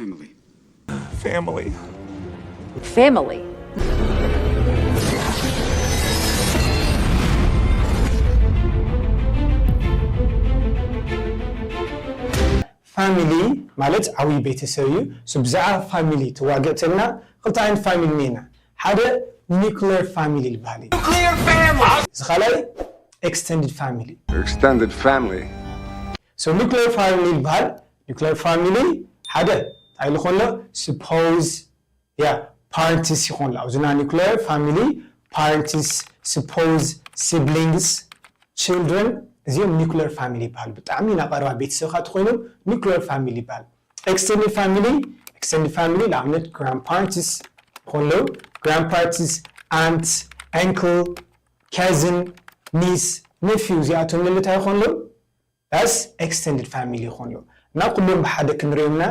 Family. Family. ፋሚሊ ማለት ዓብዪ ቤተሰብ እዩ። So ብዛዕባ ፋሚሊ ተዋግእትና ክልተ ዓይነት ፋሚሊ እኒና። ሓደ ኒኩለር ፋሚሊ ዝበሃል እዩ። እዚ ካልኣይ ኤክስተንድድ ፋሚሊ። Extended family. So ኒኩለር ፋሚሊ ዝበሃል ኒኩለር ፋሚሊ ሓደ እንታይ ኢሉ ከሎ ስፖዝ ያ ፓረንትስ ይኾን ኣብዚ ናይ ኒኩለር ፋሚሊ ፓረንትስ ስፖዝ ሲብሊንግስ ችልድረን እዚኦም ኒኩለር ፋሚሊ ይበሃል። ብጣዕሚ ናይ ቀረባ ቤተሰብካ ተኮይኖም ኒኩለር ፋሚሊ ይበሃል። ኤክስተንድድ ፋሚሊ ኤክስተንድድ ፋሚሊ ንኣብነት ግራንድ ፓረንትስ ይኾን ኣለዉ ግራንድ ፓረንትስ ኣንት ኣንክል ካዝን ኒስ ነፊው እዚኣቶም ንልታ ይኾን ኣለዉ ዳስ ኤክስተንድድ ፋሚሊ ይኾን ኣለዉ እና ኩሎም ብሓደ ክንሪኦም ኢና።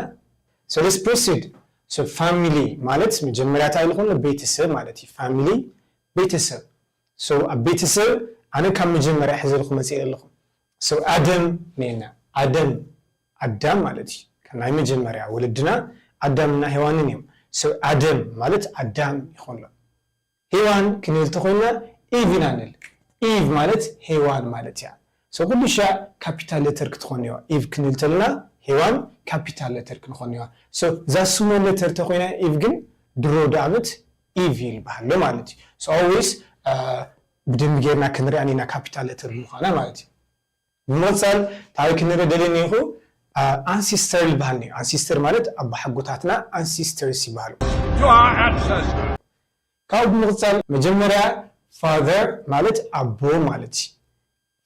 So let's proceed. So ፋሚሊ ማለት መጀመርያ እንታይ ኢሉ ከሎ ቤተሰብ ማለት እዩ። ፋሚሊ ቤተሰብ። So ኣብ ቤተሰብ ኣነ ካብ መጀመርያ ሕዘልኩ መፅእ ኣለኹ። So ኣደም ነና ኣደም ኣዳም ማለት እዩ። ካብ ናይ መጀመርያ ወለድና ኣዳምና ሔዋንን እዮም። So ኣደም ማለት ኣዳም ይኾን ኣሎ። ሄዋን ክንብል ተኾይና ኢቭ ኢና ንብል። ኢቭ ማለት ሄዋን ማለት እያ። So ኩሉ ሻዕ ካፒታል ሌተር ክትኾን እያ። ኢቭ ክንብል ተለና ሄዋን ካፒታል ሌተር ክንኾን እያ። So እዛ ስሞል ሌተር ተኾይና ኢቭ ግን ድሮ ዳኣመት ኢቭ ይልበሃሎ ማለት እዩ። So always ብደንብ ጌርና ክንሪኣን ኢና ካፒታል ሌተር ምዃና ማለት እዩ። ብምቕፃል ታበይ ክንርኢ ደልየኒ ኢኹ ኣንሲስተር ዝበሃል እዩ። ኣንሲስተር ማለት ኣቦሓጎታትና ኣንሲስተርስ ይበሃሉ። ካብኡ ብምቕፃል መጀመርያ ፋዘር ማለት ኣቦ ማለት እዩ።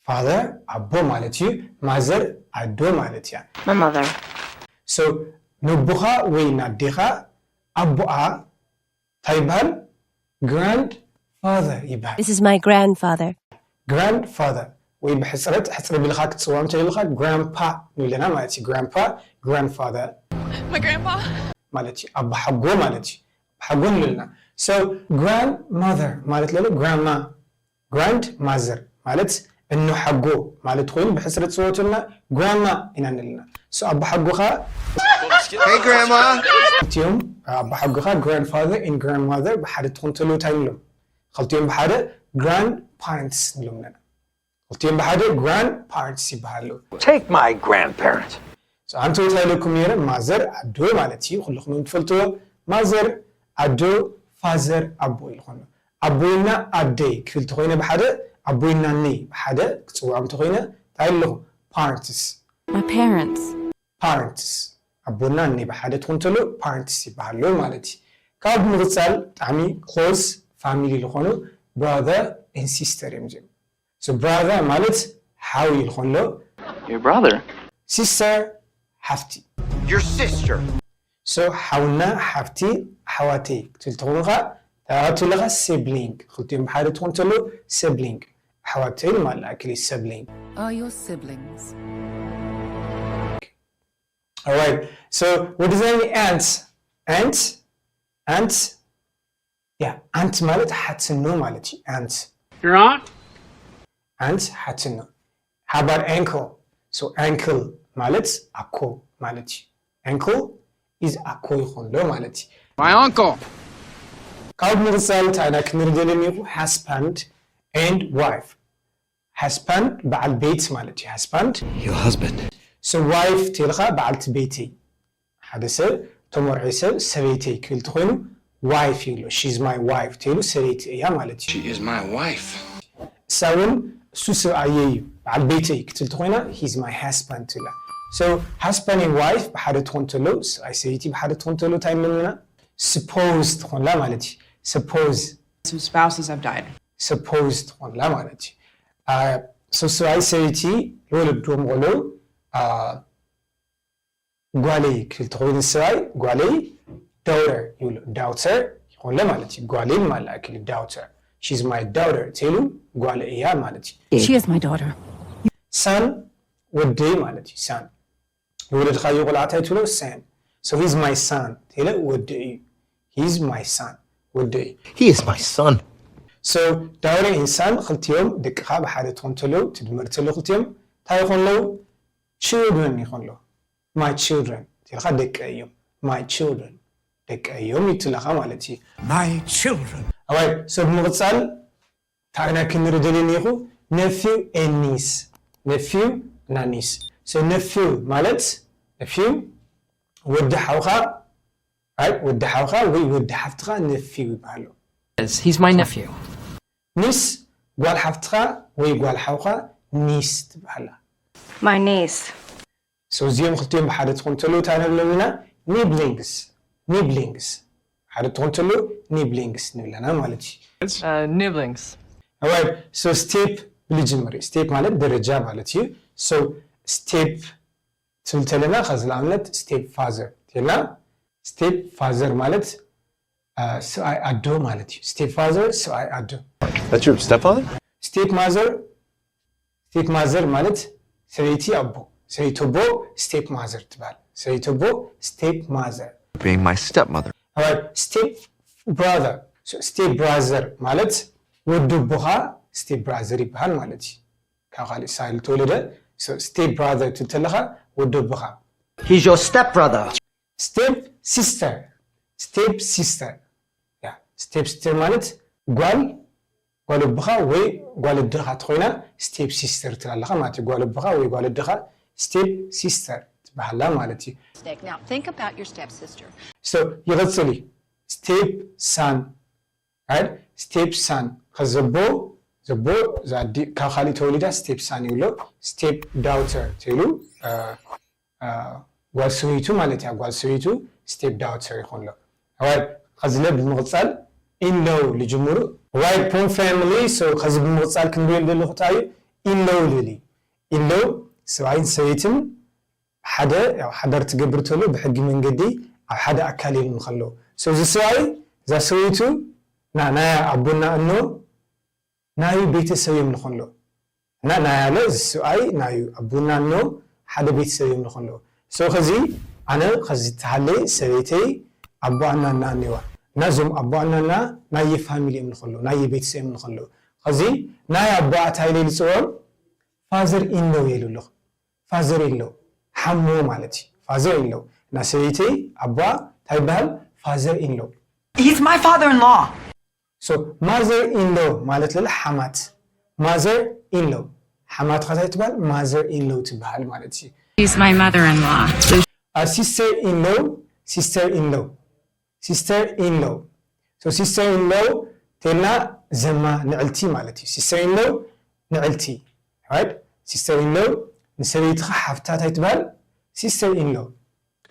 ፋዘር ኣቦ ማለት እዩ። ማዘር ኣዶ ማለት እያ። My mother. So ነቦኻ ወይ ናዴኻ ኣቦኣ እንታይ ይበሃል? ግራንድ ፋዘር ይበሃል። This is my grandfather. ግራንድ ፋዘር ወይ ብሕፅረት ሕፅሪ ቢልካ ክትፅውዖም እንተደሊኻ ግራንፓ ንብለና ማለት እዩ። ግራንፓ ግራንድ ፋዘር My grandpa. ማለት እዩ። ኣቦሓጎ ማለት እዩ። ኣቦሓጎ ንብለና። So ግራንድ ማዘር ማለት ለለ ግራንማ ግራንድ ማዘር ማለት እኖ ሓጎ ማለት ኮይኑ ብሕፅሪ ትፅወቱልና ግራንማ ኢና ንልና። So ኣቦሓጎኻ Hey, Grandma. እቲኦም ኣቦሓጎኻ ግራንድ ፋዘር ን ግራንድ ማዘር ብሓደ ትኾን ተለዉ እንታይ ንብሎም? ክልቲኦም ብሓደ ግራንድ ፓረንትስ ንብሎም ኣለና። ክልቲኦም ብሓደ ግራንድ ፓረንትስ ይበሃሉ። Take my grandparents. ኣንተ እንታይ ኢለኩም ነይረ? ማዘር ኣዶ ማለት እዩ። ኩልኹም እዮም ትፈልጥዎ። ማዘር ኣዶ፣ ፋዘር ኣቦ ኢልኾም። ኣቦይና ኣደይ ክብል ተኾይነ ብሓደ ኣቦይና ነይ ብሓደ ክፅውዖም ተኾይነ እንታይ ኣለኹ? ፓረንትስ My parents. ፓረንትስ ኣቦና እነይ ብሓደ ትኾን ተሎ ፓረንትስ ይበሃሉ ማለት እዩ። ካብ ብምቕፃል ብጣዕሚ ክሎዝ ፋሚሊ ዝኾኑ ብራዘር ን ሲስተር እዮም እዚኦም። So ብራዘር ማለት ሓው ኢልኾ ኣሎ። Your brother? ሲስተር ሓፍቲ። Your sister. So ሓውና ሓፍቲ ኣሕዋተይ ክትብል ተኾንኻ ታባቱ ኣለኻ ሲብሊንግ ክልቲኦም ብሓደ ትኾን ተሎ ሲብሊንግ ኣሕዋተይ ማለት ኣክሊ ሲብሊንግ Are your siblings? Alright. So what does that mean? Aunt. Aunt. Aunt. Yeah. Aunt ማለት ሓትኖ ማለት እዩ። Aunt. Your aunt? Aunt ሓትኖ። How about uncle? So uncle ማለት ኣኮ ማለት እዩ። Uncle is ኣኮ ይኾን ዶ ማለት እዩ። My uncle. ካብ ምቕፃል ታይና ክንርኢ ደለኒ husband and wife. Husband በዓል ቤት ማለት እዩ። Husband Your husband. So wife ተልኻ በዓልቲ ቤተይ ሓደ ሰብ ተመርዒ ሰብ ሰበይተይ ክብል ተኾይኑ wife ይብሎ። She's my wife ተይሉ ሰበይቲ እያ ማለት እዩ። She is my wife. እሳ እውን እሱ ሰብኣየ እዩ በዓል ቤተይ ክትብል ተኾይና he's my husband ትብላ። So husband and wife ብሓደ ትኾን ተሎ ሰብኣይ ሰበይቲ ብሓደ ትኾን ተሎ እንታይ ንብለና suppose ትኾንላ ማለት እዩ። Suppose Some spouses have died. Suppose ትኾንላ ማለት እዩ። So ሰብኣይ ሰበይቲ ዝወለድዎም ቆልዑ ጓለይ ክብል ተኾይኑ ሰብኣይ ጓለይ daughter ይብሉ። Daughter ይኾንለ ማለት እዩ። ጓለይ ማለት ኣክል daughter she's my daughter ተይሉ ጓለ እያ ማለት እዩ። She is my daughter. Son ወደይ ማለት እዩ። Son ዝወለድካዮ ቆልዓ እንታይ ትብሎ? Son. So he's my son ተይለ ወደ እዩ። He's my son ወደ እዩ። He is my son. So daughter and son ክልቲኦም ደቅኻ ብሓደ ትኾን ተለው ትድመር ተለው ክልቲኦም እንታይ ይኾን ለው? Children ይኾን ለው። My children ተልካ ደቀ እዮም። My children ደቀይ እዮም ይትለኻ ማለት እዩ። My children. ኣዋይ so ብምቕጻል ታይና ክንሪ ደልየኒ ኢኹ nephew and niece nephew እና niece so nephew ማለት nephew ወዲ ሓውኻ right ወዲ ሓውኻ ወይ ወዲ ሓፍትኻ nephew ይበሃሉ። He's my nephew. niece ጓል ሓፍትኻ ወይ ጓል ሓውኻ niece ትበሃላ። My niece. So እዚኦም ክልቲኦም ብሓደ ትኾን ተለዉ እንታይ ንብሎም ኢና? Niblings. Niblings ሓደ ትኾን ተለዉ niblings ንብለና ማለት እዩ። Uh, niblings. Alright so step ብልጅምር step ማለት ደረጃ ማለት እዩ። So step ትብል ተለና ከዚ ንኣብነት step father ተልና step father ማለት ሰብኣይ ኣዶ ማለት እዩ። Step father ሰብኣይ ኣዶ። That's your stepfather? Step mother step mother ማለት ሰበይቲ ኣቦ ሰበይቲ ኣቦ step mother ትበሃል። ሰበይቲ ኣቦ step mother Being my stepmother. Alright step brother step brother ማለት ወዲ ኣቦኻ step brother ይበሃል ማለት እዩ። ካብ ካልእ side ዝተወለደ step brother ትብል ተለኻ ወዲ ኣቦኻ። He's your stepbrother. Step sister step sister yeah step sister ማለት ጓል ጓል ኣቦኻ ወይ ጓል ኣደኻ ተኾይና step sister ትላለኻ ማለት እዩ። ጓል ኣቦኻ ወይ ጓል ኣደኻ step sister ትበሃላ ማለት እዩ። Now think about your stepsister. So ይቕጽል እዩ step son right step son ከዘቦ ዘቦ ካብ ካልእ ተወሊዳ step son ይብሎ። Step daughter ተይሉ ጓል ሰበይቱ ማለት እያ። ጓል ሰበይቱ step daughter ይኾን ኣሎ። Alright ከዚ ለ ብምቕጻል in-law ልጅምሩ። Alright ፖን family so ከዚ ብምቕጻል ክንሪኦ ዘለኹ እንታይ እዩ? In-law ልብል እዩ። In-law ሰብኣይን ሰበይትን ሓደ ያው ሓዳር ትገብር ተሎ ብሕጊ መንገዲ ኣብ ሓደ ኣካል እዮም ንኸሎ so እዚ ሰብኣይ እዛ ሰበይቱ ና ናይ ኣቦና እኖ ናዩ ቤተሰብ እዮም ንኾሎ እና ናይ ኣለ እዚ ሰብኣይ ናዩ ኣቦና እኖ ሓደ ቤተሰብ እዮም ንኾሎ so ከዚ ኣነ ከዚ ተሃለይ ሰበይተይ ኣቦኣና እና እኒዋ እና እዞም ኣቦኣና እና ናየ family እዮም ንኾሎ ናየ ቤተሰብ እዮም ንኾሎ ከዚ ናይ ኣቦኣ እንታይ ኢለ ልፅውዖም father in-law የሉ ኣለኹ father in-law ሓሞ ማለት እዩ። Father in-law እና ሰበይተይ ኣቦኣ እንታይ ይበሃል? Father in-law። He's my father-in-law. So mother in-law ማለት ለለ ሓማት mother in-law ሓማትኻ እንታይ ትበሃል? Mother in-law ትበሃል ማለት እዩ። She's my mother-in-law. A sister in-law sister in-law sister in-law so sister in-law ተልና ዘማ ንዕልቲ ማለት እዩ። Sister in-law ንዕልቲ right sister in-law ንሰበይትኻ ሓፍታ እንታይ ትበሃል? Sister in-law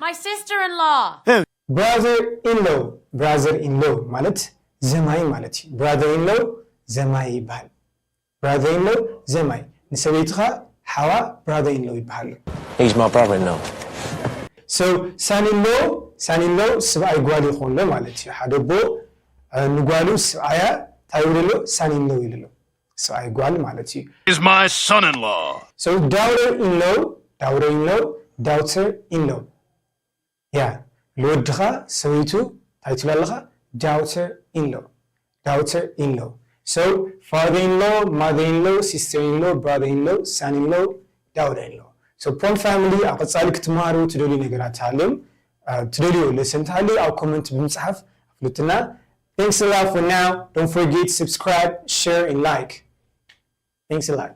My sister-in-law. Brother in-law brother in-law ማለት ዘማይ ማለት እዩ። Brother in-law ዘማይ ይበሃል። Brother in-law ዘማይ ንሰበይትኻ ሓዋ brother in-law ይበሃል። He's my brother-in-law. So son-in-law son-in-law ስብኣይ ጓል ይኾን ኣሎ ማለት እዩ። ሓደ ኣቦ ንጓሉ ስብኣያ እንታይ ይብሉ ኣሎ? Son-in-law ይብሉ ኣሎ። ስብኣይ ጓል ማለት እዩ። Is my son-in-law. So daughter in-law daughter in-law daughter in-law yeah ልወድኻ ሰበይቱ እንታይ ትብላ ኣለኻ? Daughter in-law daughter in-law so father in-law mother in-law sister in-law brother in-law son-in-law daughter in-law so ፖን family ኣብ ቀጻሊ ክትመሃሩ ትደልዩ ነገራት ተሃልዮም ትደልዩ lesson ተሃልዩ ኣብ comment ብምጽሓፍ ኣፍልጥና። Thanks a lot for now. Don't forget to subscribe, share and like. Thanks a lot.